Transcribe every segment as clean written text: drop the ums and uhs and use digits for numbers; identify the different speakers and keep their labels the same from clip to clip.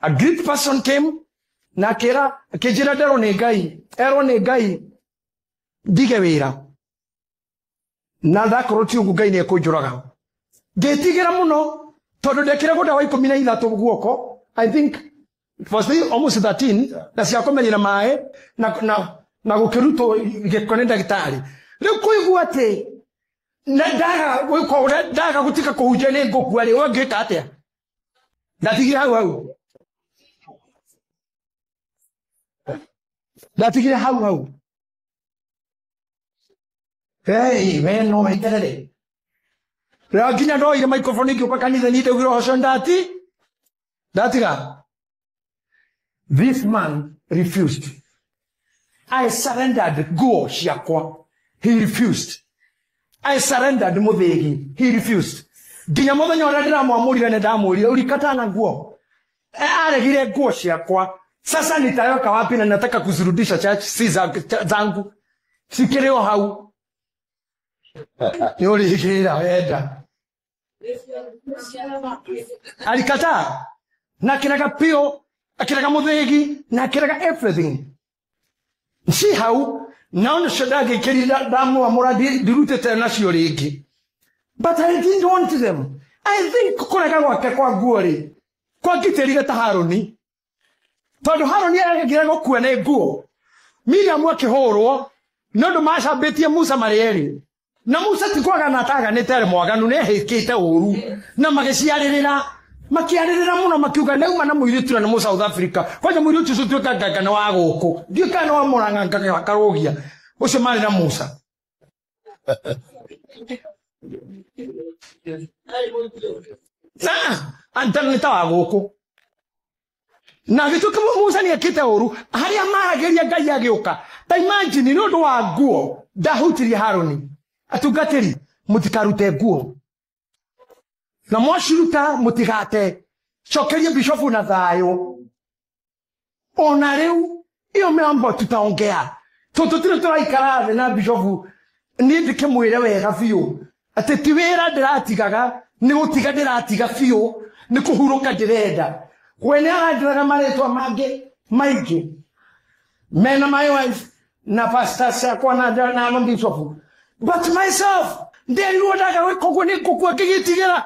Speaker 1: A great person came na akĩra akĩnjĩra nderwo nĩ Ngai, erwo nĩ Ngai ndige wĩra na ndakorwo ti ũguo Ngai nĩ ekũnjũraga. Ngĩtigĩra mũno tondũ ndekĩragwo ndawa 13 guoko, I think it was almost 13, na ciakomenyera maĩ na gũkĩrutwo gĩko nĩ ndagĩtarĩ. Rĩu kũigua atĩ na ndaga gwĩka ũrĩa ndaga gũtiga kũhunjia nĩ ngũkua rĩ, ũngĩka atĩa? Ndatigire hau hau. Ndatigire hau hau. Hey, we no weterere. Rĩrĩa nginya ndoire microphone ngĩũka kanitha niĩ ndaugire ũcio ndati ndatiga. This man refused. I surrendered nguo ciakwa. He refused. I surrendered mũthĩgi. He refused. Nginya mũthenya ũrĩa ndĩramwamũrire nĩ ndamwĩrire ulikataa na nguo. Aregire nguo ciakwa. Sasa nitaweka wapi na nataka kuzirudisha church si zangu. Sikĩrĩ o hau. Nĩ ũrĩgĩra wenda. Alikataa. Na akĩrega piũ, akĩrega mũthĩgi, na akĩrega everything. Si hau, nao nĩcio ndangĩkĩrire ndamwamũra ndirutĩte nacio rĩngĩ. But I didn't want them. I think kũrega gwake kwa nguo rĩ, kwangitĩrire ta Harũni. Tondũ Harũni aregire gũkua nĩ nguo. Miriam akĩhũrwo nĩ ũndũ macambĩtie Musa marĩ erĩ. Na Musa ti kwagana ataganĩte arĩ mwaganu, nĩ ehĩkĩte ũru. Na magĩciarĩrĩra, makĩarĩrĩra mũno makiuga nĩauma na mũirĩtu na nĩ mũ South Africa. Kwanja mũirĩtu ũcio tuĩka nganga nĩ wa gũkũ. Ndiũĩ kana nĩ wa Mũrang'a nganga wa Karũgia. Ũcio marĩ na Musa. Na, nĩ ta wa gũkũ. Na gĩtuĩka Musa nĩ ekĩte ũru, harĩa maragĩria Ngai agĩũka. Ta imagine nĩ ũndũ wa nguo ndahutirie Harũni. Atungatĩri, mũtikarute nguo. Na mwaciruta mũtigate. Cokerie bishofu na thayũ. Ona rĩu iyo mambo tutaongea. Tondũ tũtirĩ tũraikara thĩ na bishofu, niĩ ndĩkĩmwĩre wega biũ atĩ ti wĩra ndĩratigaga, nĩ gũtiga ndĩratiga biũ, nĩ kũhurũka ndĩrenda. We nĩ aranjĩraga marĩtwa mangĩ maingĩ mena my wife na pastors akwa na bishofu. But myself nderirwo ndaga gwĩka ũguo nĩ ngũkua ngĩgĩtigĩra.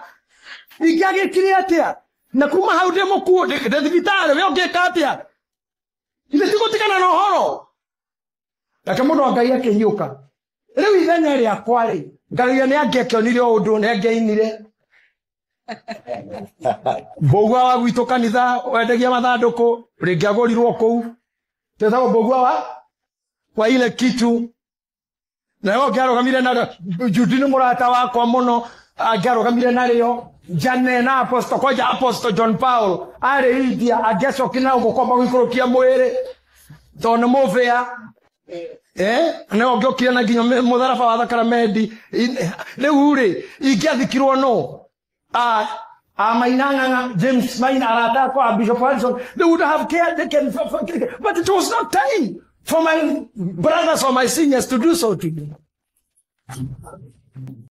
Speaker 1: Ingĩagĩkire atĩa? Na kuma hau ndĩ mũkuũ, ndĩ thibitarĩ, we ũngĩka atĩa? Ithe ti gũtigana na ũhoro. Nake mũndũ wa Ngai akĩhiũka. Rĩu ithenya rĩakwa rĩ, Ngai nĩ angĩakĩonire o ũndũ, nĩ angĩainire. Mbũgua wa gwitũ kanitha wendagia mathandũkũ, rĩngĩ agũrirwo kũu. Tetagwo mbũgua wa ile kitu. Na yo angĩarũgamire na Judy nĩ mũrata wakwa mũno, angĩarũgamire narĩo. Jane na Apostle, kwanja Apostle John Paul arĩ India, angĩacokire na gũkũ kwamba gũikũrũkia mwĩrĩ tondũ nĩ mũbĩa. Nĩ ũngĩokire na nginya mũtharaba wa Thakaramendi. Rĩu rĩ, ingĩathikirwo nũ? Maina Ng'ang'a, James Maina, arata akwa, Bishop Harrison, they would have cared, they can, but it was not time for my brothers or my seniors to do so to me.